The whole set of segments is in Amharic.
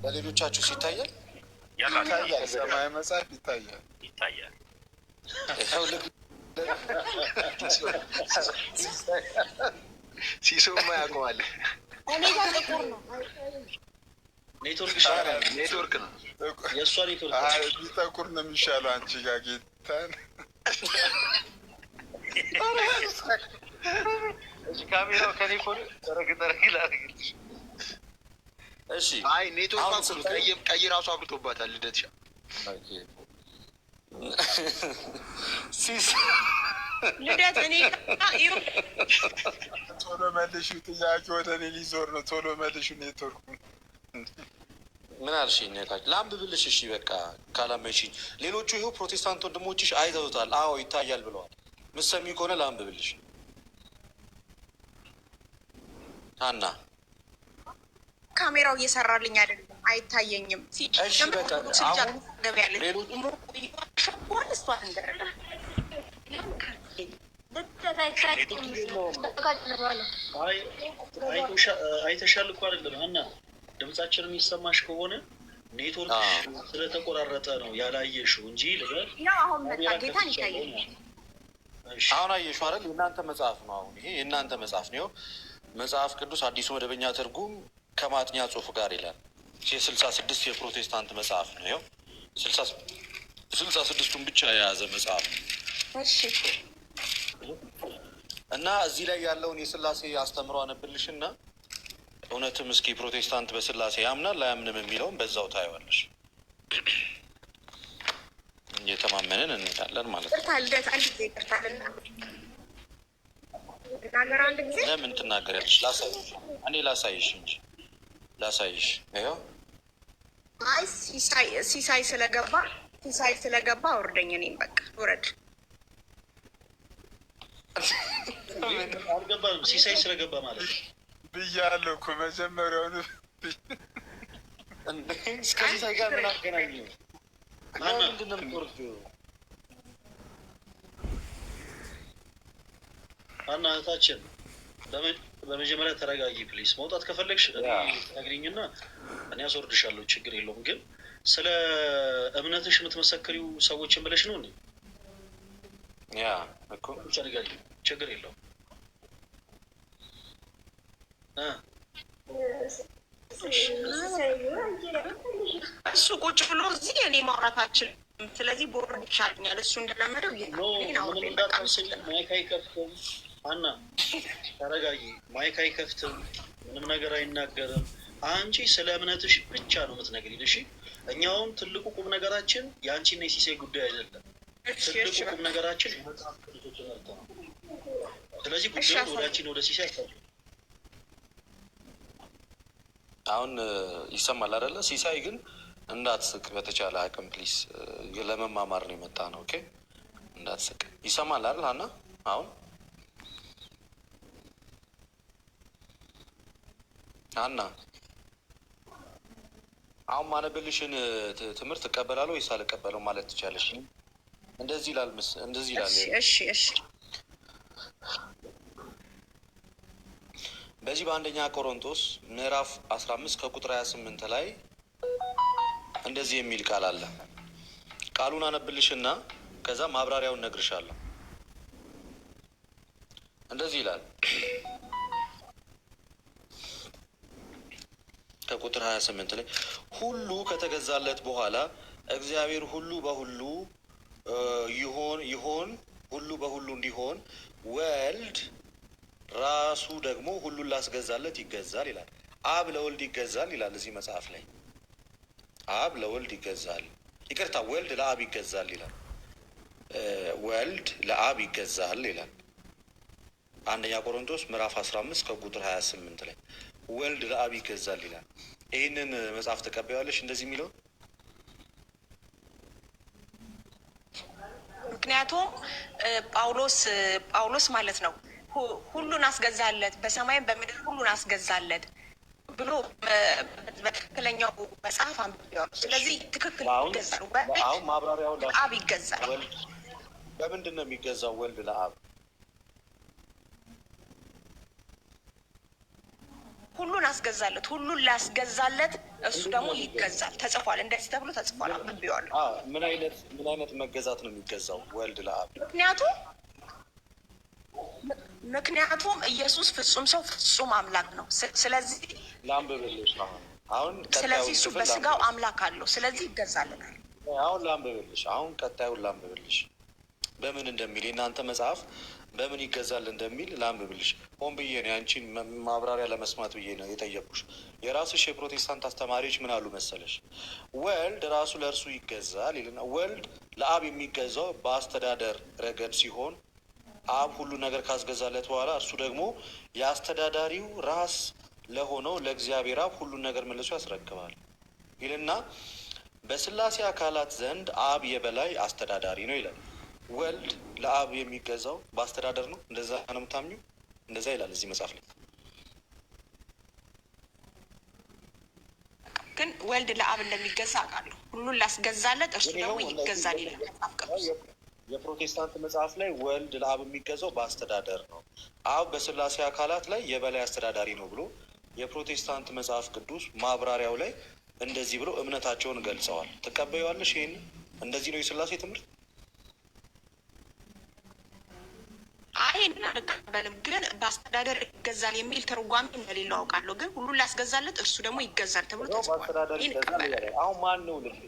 ለሌሎቻችሁ ይታያል። ይታያል። ሰማያዊ መጽሐፍ ይታያል። ይታያል። ይኸው ሲሶማ ያውቀዋል። እኔ ጋር ጥቁር ነው። ኔትወርክ ኔትወርክ ነው። የእሷ ኔትወርክ ቢጠቁር ነው የሚሻለው አንቺ ጋር ጌታን። ካሜራው ከኔ ከሆነ ጠረግ ጠረግ ላድርግልሽ። እሺ። አይ ኔትወርክ ቀይ ራሱ አብርቶባታል። ልደትሻ ሲስ ልደት እኔ ቶሎ መልሹ። ጥያቄ ወደ እኔ ሊዞር ነው። ቶሎ መልሹ ኔትወርኩ። ምን አልሽኝ? ላንብብልሽ። እሺ በቃ ካላመንሽኝ፣ ሌሎቹ ይኸው ፕሮቴስታንት ወንድሞችሽ አይተውታል። አዎ ይታያል ብለዋል። ምሰሚ ከሆነ ላንብብልሽ። ሀና። ካሜራው እየሰራልኝ አይደለም፣ አይታየኝም። እሺ በቃ አሁን ሌሎቹ እሷ አይተሻል እኮ አይደለም ሀና፣ ድምጻችን የሚሰማሽ ከሆነ ኔትወርክ ስለተቆራረጠ ነው ያላየሽው እንጂ ልበል። አሁን መጣ፣ ጌታን ይታየኛል። አሁን አየሽው አይደል? የእናንተ መጽሐፍ ነው። አሁን ይሄ የእናንተ መጽሐፍ ነው። መጽሐፍ ቅዱስ አዲሱ መደበኛ ትርጉም ከማጥኛ ጽሑፍ ጋር ይላል። የ66 የፕሮቴስታንት መጽሐፍ ነው። ይኸው 66ቱን ብቻ የያዘ መጽሐፍ ነው። እና እዚህ ላይ ያለውን የስላሴ አስተምሮ አነብልሽና እውነትም እስኪ ፕሮቴስታንት በስላሴ ያምናል አያምንም የሚለውን በዛው ታየዋለሽ። እየተማመንን እንሄዳለን ማለት ነው። ይቅርታ ልደት፣ አንድ ጊዜ ይቅርታ ልናገር አንድ ጊዜ። ለምን ትናገሪያለሽ? ላሳይሽ፣ እኔ ላሳይሽ እንጂ ላሳይሽ። ይኸው። አይ ሲሳይ ስለገባ፣ ሲሳይ ስለገባ አውርደኝ። እኔም በቃ ውረድ። አልገባንም። ሲሳይ ስለገባ ማለት ነው። ብያለሁ እኮ መጀመሪያውኑ። እስከ ሲሳይ ጋር ምን አገናኘው? ለምንድን ነው የምትወርጂው? ሀና እህታችን በመጀመሪያ ተረጋጊ please። መውጣት ከፈለግሽ ነግሪኝና እኔ አስወርድሻለሁ፣ ችግር የለውም። ግን ስለ እምነትሽ የምትመሰክሪው ሰዎችን ብለሽ ነው እንዴ? Yeah እኮ። ብቻ ንገሪኝ፣ ችግር የለውም። እሱ ቁጭ ብሎ እዚህ እኔ ማውራት አልችልም። ስለዚህ ቦርድ ይሻለኛል። እሱ እንደለመደው ምንም እንዳታስቢ፣ mic አይከፍትም። ሀና ተረጋጊ። Mic አይከፍትም፣ ምንም ነገር አይናገርም። አንቺ ስለ እምነትሽ ብቻ ነው የምትነግሪን። እሺ፣ እኛውም ትልቁ ቁም ነገራችን የአንቺና የሲሳይ ጉዳይ አይደለም። ትልቁ ቁም ነገራችን የመጽሐፍ ቅዱስ ትምህርት ነው። ስለዚህ ጉዳዩን ወደ አንቺና ወደ ሲሳይ አታውቂ። አሁን ይሰማል አይደለ? ሲሳይ ግን እንዳትስቅ በተቻለ አቅም please። ለመማማር ነው የመጣ ነው። Okay፣ እንዳትስቅ። ይሰማል አይደል ሀና? አሁን ሀና፣ አሁን ማነብልሽን ትምህርት እቀበላለሁ ወይስ አልቀበለው ማለት ትቻለሽ። እንደዚህ ይላል እንደዚህ ይላል። እሺ። በዚህ በአንደኛ ቆሮንቶስ ምዕራፍ 15 ከቁጥር 28 ላይ እንደዚህ የሚል ቃል አለ። ቃሉን አነብልሽና ከዛ ማብራሪያውን ነግርሻለሁ። እንደዚህ ይላል ከቁጥር 28 ላይ፣ ሁሉ ከተገዛለት በኋላ እግዚአብሔር ሁሉ በሁሉ ይሆን ሁሉ በሁሉ እንዲሆን ወልድ ራሱ ደግሞ ሁሉን ላስገዛለት ይገዛል ይላል። አብ ለወልድ ይገዛል ይላል እዚህ መጽሐፍ ላይ። አብ ለወልድ ይገዛል፣ ይቅርታ፣ ወልድ ለአብ ይገዛል ይላል። ወልድ ለአብ ይገዛል ይላል። አንደኛ ቆሮንቶስ ምዕራፍ 15 ከቁጥር 28 ላይ ወልድ ለአብ ይገዛል ይላል። ይህንን መጽሐፍ ተቀበያለሽ እንደዚህ የሚለው? ምክንያቱም ጳውሎስ ማለት ነው ሁሉን አስገዛለት፣ በሰማይም በምድር ሁሉን አስገዛለት ብሎ በትክክለኛው መጽሐፍ አንብቤዋለሁ። ስለዚህ ትክክል ይገዛል፣ አሁን ማብራሪያውን አብ ይገዛል። ወልድ በምንድን ነው የሚገዛው? ወልድ ለአብ ሁሉን አስገዛለት፣ ሁሉን ላስገዛለት እሱ ደግሞ ይገዛል። ተጽፏል፣ እንደዚህ ተብሎ ተጽፏል። አንብቤዋለሁ። ምን አይነት መገዛት ነው የሚገዛው ወልድ ለአብ? ምክንያቱም ኢየሱስ ፍጹም ሰው ፍጹም አምላክ ነው። ስለዚህ ላንብብልሽ አሁን ስለዚህ እሱ በስጋው አምላክ አለው። ስለዚህ ይገዛልናል። አሁን ላንብብልሽ፣ አሁን ቀጣዩን ላንብብልሽ፣ በምን እንደሚል፣ የእናንተ መጽሐፍ በምን ይገዛል እንደሚል ላንብብልሽ። ሆን ብዬ ነው፣ የአንቺን ማብራሪያ ለመስማት ብዬ ነው የጠየኩሽ። የራስሽ የፕሮቴስታንት አስተማሪዎች ምን አሉ መሰለሽ? ወልድ ራሱ ለእርሱ ይገዛል ይልና ወልድ ለአብ የሚገዛው በአስተዳደር ረገድ ሲሆን አብ ሁሉ ነገር ካስገዛለት በኋላ እርሱ ደግሞ የአስተዳዳሪው ራስ ለሆነው ለእግዚአብሔር አብ ሁሉን ነገር መልሶ ያስረክባል ይልና በስላሴ አካላት ዘንድ አብ የበላይ አስተዳዳሪ ነው ይላል። ወልድ ለአብ የሚገዛው በአስተዳደር ነው። እንደዛ ነው የምታምኚው? እንደዛ ይላል እዚህ መጽሐፍ ላይ። ግን ወልድ ለአብ እንደሚገዛ አውቃለሁ። ሁሉን ላስገዛለት እርሱ ደግሞ ይገዛል ይላል መጽሐፍ ቅዱስ። የፕሮቴስታንት መጽሐፍ ላይ ወልድ ለአብ የሚገዛው በአስተዳደር ነው፣ አብ በስላሴ አካላት ላይ የበላይ አስተዳዳሪ ነው ብሎ የፕሮቴስታንት መጽሐፍ ቅዱስ ማብራሪያው ላይ እንደዚህ ብሎ እምነታቸውን ገልጸዋል። ትቀበይዋለሽ? ይህን እንደዚህ ነው የስላሴ ትምህርት? አይ፣ ይህንን አልቀበልም። ግን በአስተዳደር ይገዛል የሚል ትርጓሜ እንደሌለው አውቃለሁ። ግን ሁሉን ላስገዛለት እርሱ ደግሞ ይገዛል ተብሎ ተጽፏል። በአስተዳደር ይህን ይገዛል እቀበላለሁ። ይላል። አሁን ማን ነው ልክ?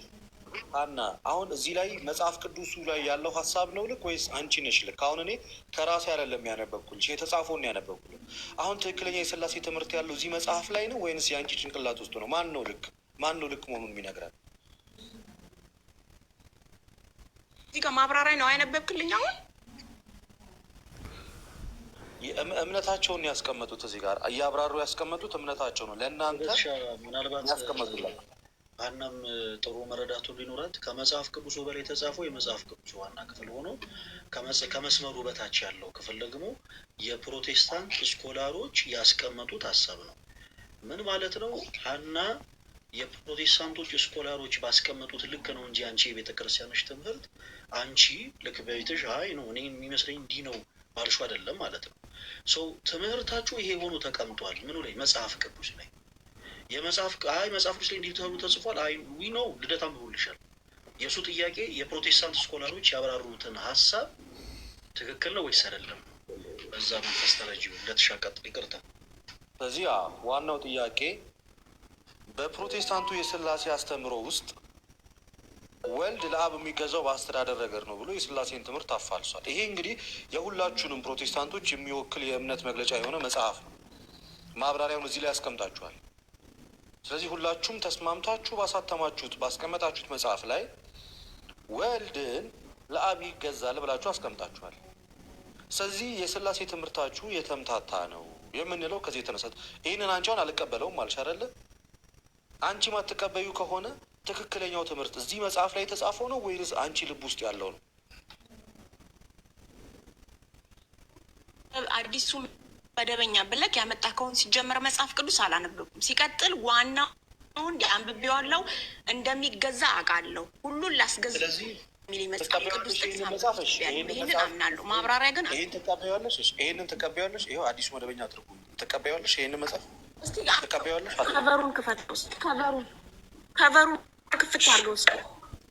ሀና፣ አሁን እዚህ ላይ መጽሐፍ ቅዱሱ ላይ ያለው ሀሳብ ነው ልክ ወይስ አንቺ ነሽ ልክ? አሁን እኔ ከራሴ አይደለም ያነበብኩልሽ፣ የተጻፈውን ነው ያነበብኩልሽ። አሁን ትክክለኛ የስላሴ ትምህርት ያለው እዚህ መጽሐፍ ላይ ነው ወይንስ የአንቺ ጭንቅላት ውስጥ ነው? ማን ነው ልክ? ማን ነው ልክ መሆኑን የሚነግረን? እዚህ ጋር ማብራሪያ ነው ያነበብክልኝ አሁን? እምነታቸውን ያስቀመጡት፣ እዚህ ጋር እያብራሩ ያስቀመጡት እምነታቸው ነው ለእናንተ ምናልባት ያስቀመጡላት። ሀናም ጥሩ መረዳቱ ሊኖራት ከመጽሐፍ ቅዱሱ በላይ የተጻፈው የመጽሐፍ ቅዱሱ ዋና ክፍል ሆኖ ከመስመሩ በታች ያለው ክፍል ደግሞ የፕሮቴስታንት scholar ኦች ያስቀመጡት ሀሳብ ነው። ምን ማለት ነው? ሀና፣ የፕሮቴስታንቶች scholar ኦች ባስቀመጡት ልክ ነው እንጂ አንቺ የቤተ ክርስቲያኖች ትምህርት አንቺ ልክ በቤትሽ አይ ነው እኔ የሚመስለኝ እንዲህ ነው ባልሹ አይደለም ማለት ነው። So ትምህርታችሁ ይሄ ሆኖ ተቀምጧል። ምኑ ላይ? መጽሐፍ ቅዱስ ላይ። የመጽሐፍ አይ መጽሐፍ ቅዱስ ላይ እንዲህ ተብሎ ተጽፏል። አይ we know፣ ልደት አንብቦልሻል። የእሱ ጥያቄ የፕሮቴስታንት scholar ኦች ያብራሩትን ሀሳብ ትክክል ነው ወይስ አይደለም? በዛ መንፈስ ተረጂው ለተሻቀጥ ይቅርታ። ስለዚህ ዋናው ጥያቄ በፕሮቴስታንቱ የስላሴ አስተምህሮ ውስጥ ወልድ ለአብ የሚገዛው በአስተዳደር ረገድ ነው ብሎ የስላሴን ትምህርት አፋልሷል። ይሄ እንግዲህ የሁላችሁንም ፕሮቴስታንቶች የሚወክል የእምነት መግለጫ የሆነ መጽሐፍ ነው። ማብራሪያውን እዚህ ላይ ያስቀምጣችኋል። ስለዚህ ሁላችሁም ተስማምታችሁ ባሳተማችሁት፣ ባስቀመጣችሁት መጽሐፍ ላይ ወልድን ለአብ ይገዛል ብላችሁ አስቀምጣችኋል። ስለዚህ የስላሴ ትምህርታችሁ የተምታታ ነው የምንለው ከዚህ የተነሳ፣ ይህንን አንቺ አሁን አልቀበለውም አልሽ አይደለ? አንቺ ማትቀበዩ ከሆነ ትክክለኛው ትምህርት እዚህ መጽሐፍ ላይ የተጻፈው ነው ወይንስ አንቺ ልብ ውስጥ ያለው ነው? አዲሱ መደበኛ ብለክ ያመጣከውን ሲጀመር መጽሐፍ ቅዱስ አላነበብኩም። ሲቀጥል ዋናውን አንብቤዋለሁ፣ እንደሚገዛ አውቃለሁ። ሁሉን ላስገዛ ስለዚህ የሚል መጽሐፍ ቅዱስ ጥቅስ ይህንን መጽሐፍ እሺ፣ አንብቤያለሁ። ይህንን ይህንን መጽሐፍ አምናለሁ። ማብራሪያ ግን ይህን ትቀበያለሽ? እሺ፣ ይህንን ትቀበያለሽ? ይኸው አዲሱ መደበኛ ትርጉም ትቀበያለሽ? ይህንን መጽሐፍ እስቲ ትቀበያለሽ? cover ኡን ክፈተው እስኪ፣ cover ኡን ክፍት አድርገው እስኪ፣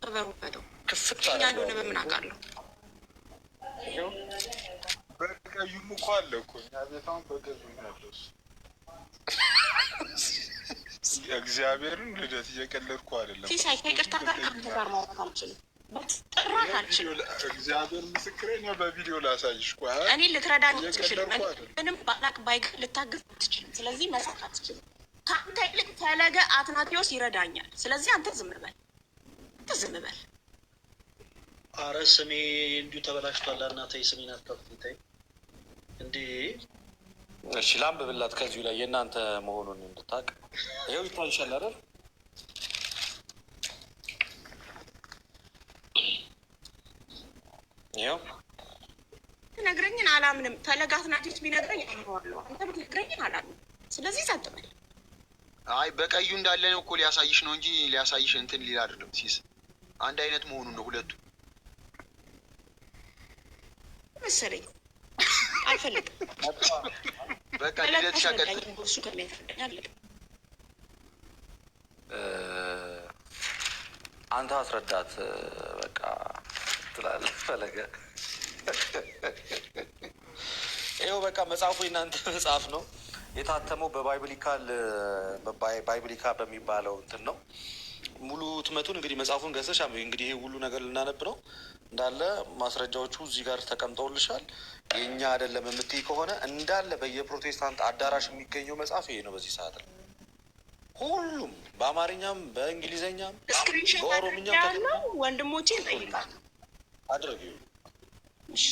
cover ኡን ክፈተው። ክፍት የኛ እንደሆነ በምን አውቃለሁ? በቀዩም እኮ አለ እኮ እኛ ቤት፣ አሁን በቀዩ ነው ያለው እሱ። እግዚአብሔርን ልደት፣ እየቀለድኩ አይደለም። ሲሳይ፣ ከይቅርታ ጋር ከአንተ ጋር ማውራት አልችልም፣ በጭራሽ አልችልም። እግዚአብሔር ምስክሬ ነው። በቪዲዮ ላሳይሽ። ቆይ እኔ ልትረዳኝ አትችልም። እየቀለድኩ አይደለም። ምንም ባላቅ ባይግ ልታግዝ አትችልም። ስለዚህ መሳቅ አትችልም። ከአንተ ይልቅ ፈለገ አትናቴዎስ ይረዳኛል። ስለዚህ አንተ ዝም በል፣ አንተ ዝም በል። አረ ስሜ እንዲሁ ተበላሽቷል። እናተይ ስሜን አታጥፊ ተይ እንዴ። እሺ፣ ላንብብላት ከዚሁ ላይ የእናንተ መሆኑን እንድታቅ። ይኸው ይታይሻል አይደል? ይኸው። ትነግረኝን አላምንም። ፈለገ አትናቴዎስ ቢነግረኝ አምነዋለሁ። አንተ ብትነግረኝን አላምንም። ስለዚህ ጸጥ በል። አይ፣ በቀዩ እንዳለ ነው እኮ፣ ሊያሳይሽ ነው እንጂ ሊያሳይሽ እንትን ሊል አይደለም። ሲስ አንድ አይነት መሆኑን ነው ሁለቱ። መሰለኝ አልፈልግም። በቃ ፈለግ ልደትሻ ቀጥል። አስረዳኝ፣ እሱ ከሚያስረዳኝ አለቀ። አንተ አስረዳት በቃ ትላለህ ፈለገ። ይኸው በቃ መጽሐፉ የእናንተ መጽሐፍ ነው። የታተመው በ Biblical Biblica በሚባለው እንትን ነው። ሙሉ ህትመቱን እንግዲህ መጽሐፉን ገዝተሽ አንብቢ። እንግዲህ ይሄ ሁሉ ነገር ልናነብ ነው እንዳለ ማስረጃዎቹ እዚህ ጋር ተቀምጠውልሻል። የእኛ አይደለም የምትይ ከሆነ እንዳለ በየፕሮቴስታንት አዳራሽ የሚገኘው መጽሐፍ ይሄ ነው። በዚህ ሰዓት ላይ ሁሉም በአማርኛም በእንግሊዝኛም Screenshot በኦሮምኛም አድርጌያለሁ። ወንድሞቼን እጠይቃለሁ። አድርጊው። እሺ፣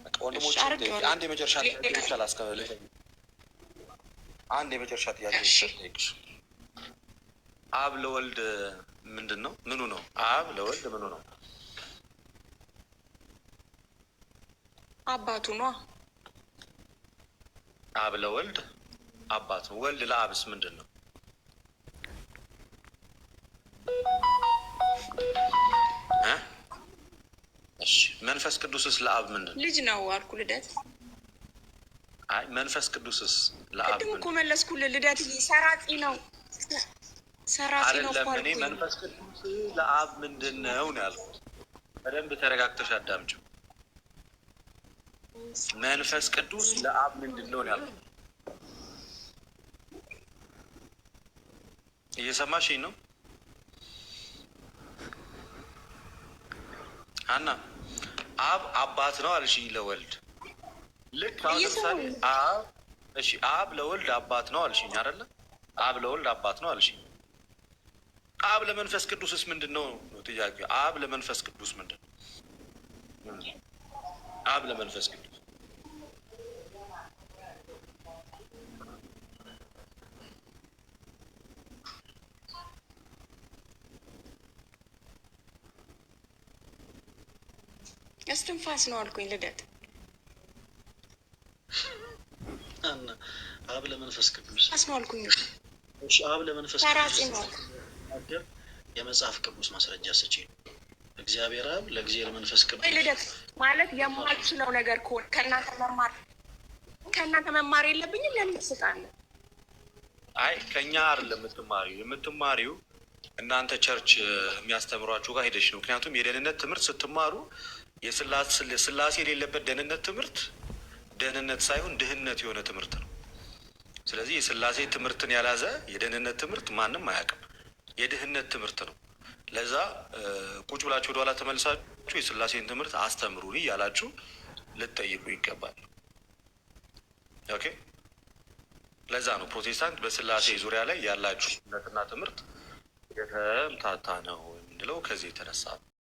በቃ ወንድሞቼ እሺ፣ አድርጌዋለሁ። አንድ የመጨረሻ ጥያቄ ብቻ አንድ የመጨረሻ ጥያቄ እሺ። ብቻ ልጠይቅሽ። አብ ለወልድ ምንድን ነው? ምኑ ነው? አብ ለወልድ ምኑ ነው? አባቱ ነዋ። አብ ለወልድ አባት ነው። ወልድ ለአብስ ምንድን ነው? እ? እሺ መንፈስ ቅዱስስ ለአብ ምንድን ነው? ልጅ ነው አልኩ። ልደት አይ መንፈስ ቅዱስስ ለአብ ቅድም እኮ ምንድን ነው? መለስኩልህ። ልደት ሰራጺ ነው፣ ሰራጺ ነው እኮ አይደለም። እኔ አልኩኝ። መንፈስ ቅዱስ ለአብ ምንድን ነው ነው ያልኩት። በደንብ ተረጋግተሽ አዳምጪው። መንፈስ ቅዱስ ለአብ ምንድን ነው ነው ያልኩት። እየሰማሽኝ ነው ሀና? አብ አባት ነው አልሽኝ ለወልድ። ልክ አሁን ለምሳሌ እየሰማሁህ ነው። አብ እሺ፣ አብ ለወልድ አባት ነው አልሽኝ አይደለ? አብ ለወልድ አባት ነው አልሽኝ። አብ ለመንፈስ ቅዱስስ ምንድን ነው ነው ጥያቄው። አብ ለመንፈስ ቅዱስ ምንድን ነው? አብ ለመንፈስ ቅዱስ እስትንፋስ ነው አልኩኝ። ልደት ሀና አብ ለመንፈስ ቅዱስ ፋስ ነው አልኩኝ። እሺ፣ አብ ለመንፈስ ሰራጺ ቅዱስ ነው። ሲናገር የመጽሐፍ ቅዱስ ማስረጃ ስጪ። እግዚአብሔር አብ ለእግዚአብሔር መንፈስ ወይ ቅዱስ ልደት ማለት የማልችለው ነገር ከሆነ ከእናንተ መማር የለብኝም። ለምን ትስቃለህ? አይ ከኛ አይደለም የምትማሪው፣ የምትማሪው እናንተ church የሚያስተምሯችሁ ጋር ሄደሽ ነው። ምክንያቱም የደህንነት ትምህርት ስትማሩ ስላሴ የሌለበት ደህንነት ትምህርት ደህንነት ሳይሆን ድህነት የሆነ ትምህርት ነው። ስለዚህ የስላሴ ትምህርትን ያልያዘ የደህንነት ትምህርት ማንም አያውቅም። የድህነት ትምህርት ነው። ለዛ ቁጭ ብላችሁ ወደኋላ ተመልሳችሁ የስላሴን ትምህርት አስተምሩን እያላችሁ ልትጠይቁ ይገባል። Okay። ለዛ ነው ፕሮቴስታንት በስላሴ ዙሪያ ላይ ያላችሁ እምነትና ትምህርት የተምታታ ነው የምንለው ከዚህ የተነሳ ነው።